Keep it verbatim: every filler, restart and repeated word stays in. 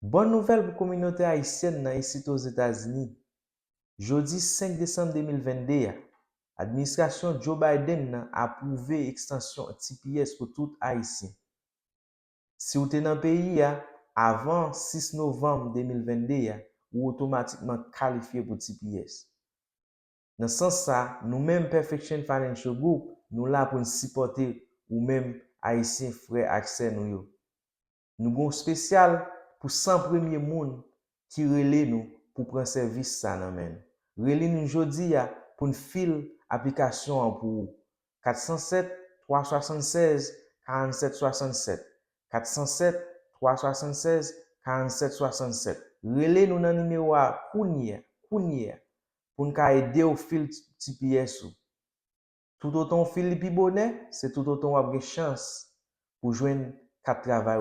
Bòn nouvèl pou kominote ayisyèn nan isit Ozetazini. Jodi senk desanm de mil vennde a, administrasyon Joe Biden nan apwouve ekstansyon T P S pou tout Ayisyen. Si w te nan peyi a avan sis novanm de mil vennde a, ou otomatikman kalifye pou T P S. Nan sans sa, nou menm Perfection Financial Group, nou la pou n sipòte ou menm Ayisyen frè ak sè nou yo. Nou gen yon espesyal pou san premye moun ki rele nou pou pran sèvis sa nan men nou. Rele nou jodi a pou n fil aplikasyon an pou ou. kat san sèt, twa swasannsèz, karannsèt swasannsèt. kat san sèt, twa swasannsèz, karannsèt swasannsèt. Rele nou nan nimewo a kounye a, kounye a, pou n ka ede w fil T P S ou. Toutotan w fil li pi bonè, se toutotan w ap gen chans pou jwenn kat travay